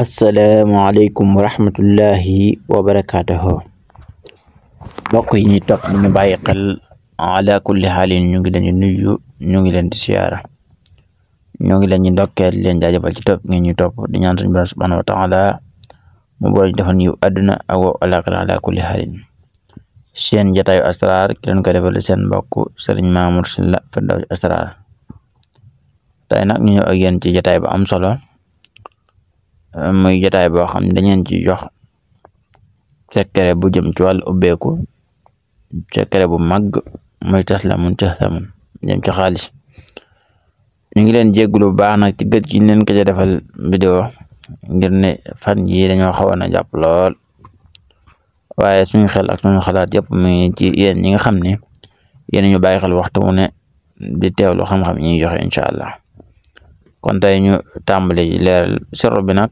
asalaamaaleykum wa rahmatullahi wa barakaatuhu mbokk yi ñu topp ñu bàyyi xel ala kulli xaalin ñu ngi leen di nuyu ñu ngi leen di siyaara ñu ngi leen di ndokkeel leen jaajëfal ci topp ngeen ñu topp di ñaan suñu borom subhanahu wa taala mu boole defal ñu àdduna ak alaaxira ala kulli xaalin seen jataayu asraar ki leen ko defal seen mbokk Sëriñ Mamour Sylla Firdawsi Asraar tey nag ñu ñëw ak yéen ci jataay bu am solo muy jotaay boo xam ne dañeen ci jox secret bu jëm ci wàllu ubbeeku secret bu mag muy taslamun jëm ci xaalis ñu ngi leen jéggulu bu baax nag ci gëj gi leen ko ca defal vidéo ngir ne fan yi dañoo xawoon a jàpp lool waaye suñu xel ak suñu xalaat yëpp muy ci yéen ñi nga xam ne yéen ñu bàyyi xel waxtu mu ne di teewlu xam-xam yi ñuy joxe incha allah kon tey ñu tàmbali leeral sirru bi nag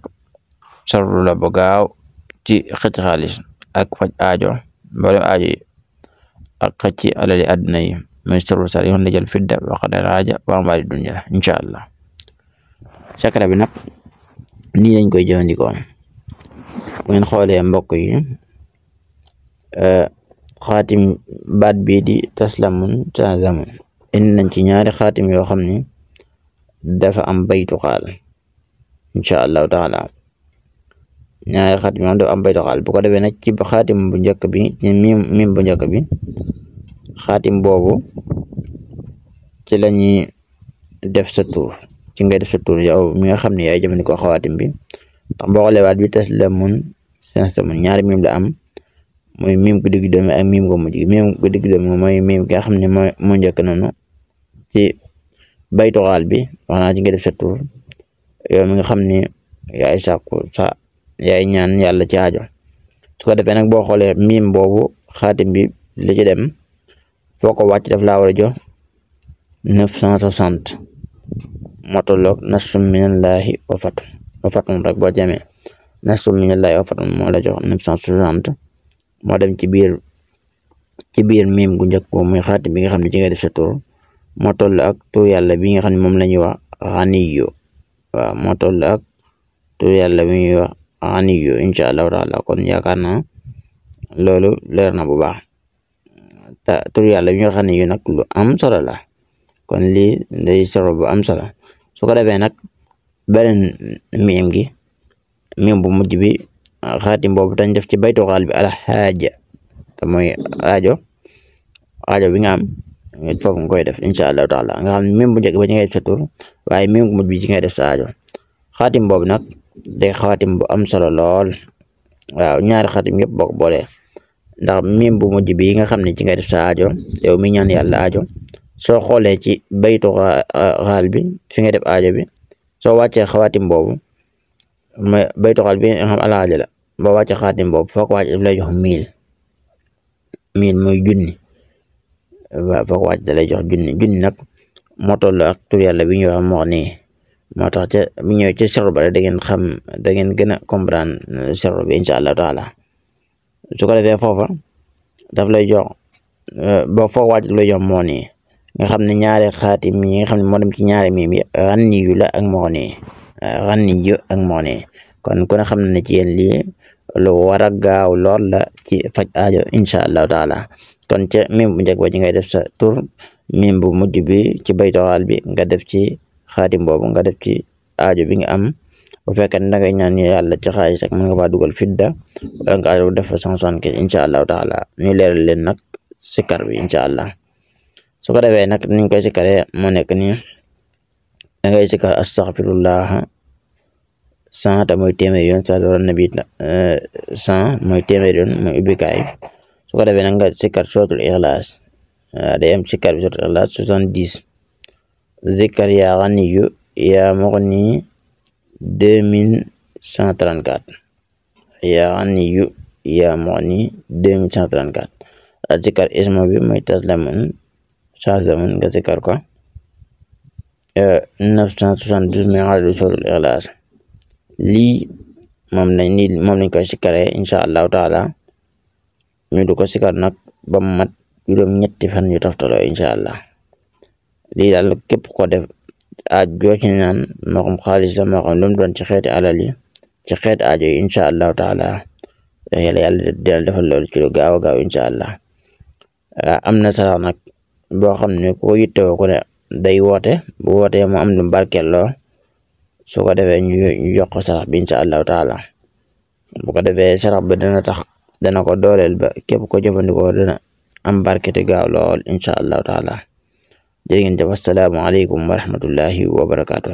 sirru la bu gaaw ci xëcc xaalis ak faj aajo mboolem aajo yi ak xëcc alali àdduna yi muy sirru sar yoon la jël fidda wa qadar aaja wa amwaali dunya incha allah secret bi nag nii lañ koy jëfandikoo bu ngeen xoolee mbokk yi xaatim baat bii di taslamun tazamun indi nañ ci ñaari xaatim yoo xam ni dafa am baytu xaal incha allahu taala ñaari xaatim moom dafa am baytu xaal bu ko defee nag ci xaatim bu njëkk bi ci mim bu njëkk bi xaatim boobu ci la ñuy def sa tur ci ngay def sa tur yow mi nga xam ne yaay jëfandikoo xawaatim bi ndax boo xoolee baat bi taslamun tazamun ñaari mim la am mooy mim gu digg doomi ak mim gu mujj gi mim gu digg doomi mooy mim gi nga xam ne moo njëkk noonu ci baytu xaal bi wax naa ci nga def sa tur yow mi nga xam ni yaay sàkku sa yaay ñaan yàlla ci aajo su ko defee nag boo xoolee miim boobu xaatim bi li ci dem foo ko wàcc daf laa war a jox 960 moo tolloog nasrun minallahi wa fatun rek boo jamee nasrun minallahi wa fatun moo la jox 960 moo dem ci biir miim gu njëkk boobu muy xaatim bi nga xam ne ci nga def sa tur moo toll ak tur yàlla bi nga xam ne moom la ñuy wax xaniyu waaw moo toll ak tur yàlla bi ñuy wax xaniyu incha allahu taala kon yaakaar naa loolu leer na bu baax te tur yàlla bi ñuy wax xaniyu nag lu am solo la kon lii day solo bu am solo su ko defee nag beneen miim gi miim bu mujj bi xaatim boobu dañ def ci baytu xaal bi alxaaja te mooy aajo bi nga am foofu nga koy def incha allahu taala nga xam ne même bu njëkk ba ci ngay def sa tur waaye même bu mujj bi ci ngay def sa aajo xaatim boobu nag day xaatim bu am solo lool waaw ñaari xaatim yëpp boo ko boolee ndax même bu mujj bi nga xam ne ci ngay def sa aajo yow mi ñaan yàlla aajo soo xoolee ci baytu xaal bi fi ngay def aajo bi soo wàccee xaatim boobu mooy baytu xaal bi nga xam alaaja la boo wàccee xaatim boobu foo ko wàcce daf lay jox 1000 mooy junni waaw foo ko wàcc da lay jox junni nag moo toll ak tur yàlla bi ñuy wax moo nii moo tax ca bu ñëwee ci sirru ba da ngeen xam da ngeen gën a comprendre sirru bi incha allahu taala su ko defee foofa daf lay jox boo foo ko wàcc daf lay jox moo nii nga xam ne ñaari xaatim yi nga xam ne moo dem ci ñaari miim yi xanniyu la ak moo nii xanniyu ak moo nii kon ku ne xam ne ci yéen lii lu war a gaaw lool la ci faj aajo incha allahu taala kon ca mim bu njëkk ba ci ngay def sa tur mim bu mujj bi ci baytu xaal bi nga def ci xaatim boobu nga def ci aajo bi nga am bu fekkee ne dangay ñaan yàlla ci xaalis rek mën nga faa dugal fidda wala nga aajo def fa 175 incha allahu taala ñu leeral leen nag sikkar bi incha allah su ko defee nag niñ koy sikkaree moo nekk nii dangay sikkar astaghfirullah 100 te mooy téeméeri yoon sa doon nabi 100 mooy téeméeri yoon mooy ubbikaay su ko defee nag nga sikkar suratul ixlaas day am sikkar bi suratul ixlaas 70 zikkar yaa xaniyu yaa muxni 2134 yaa xaniyu yaa muxni 2134 ak sikkar ismo bi mooy taslamun nga sikkar ko 972 min adadu suratul ixlaas lii moom lañ koy sikkaree incha allahu taala ñu du ko sikkar nag ba mu mat juróom-ñetti fan yu toftaloo incha allah lii daal képp ko def aaj joo ci ñaan moo xam xaalis la moo xam lu mu doon ci xeeti alal yi ci xeet aajo yi incha allahu taala yàlla dina defal loolu ci lu gaaw a gaaw incha allah. am na sarax nag boo xam ne ko yittewoo ko ne day woote bu wootee mu am lu barkeeloo su ko defee ñu jox ko sarax bi incha allahu taala. bu ko defee sarax bi dana ko dooleel ba képp ko jëfandikoo dana am barkete gaaw lool incha allahu taala. jërë ngeen jëf, assalaamu aleykum wa rahmatullahi wa barakaatu.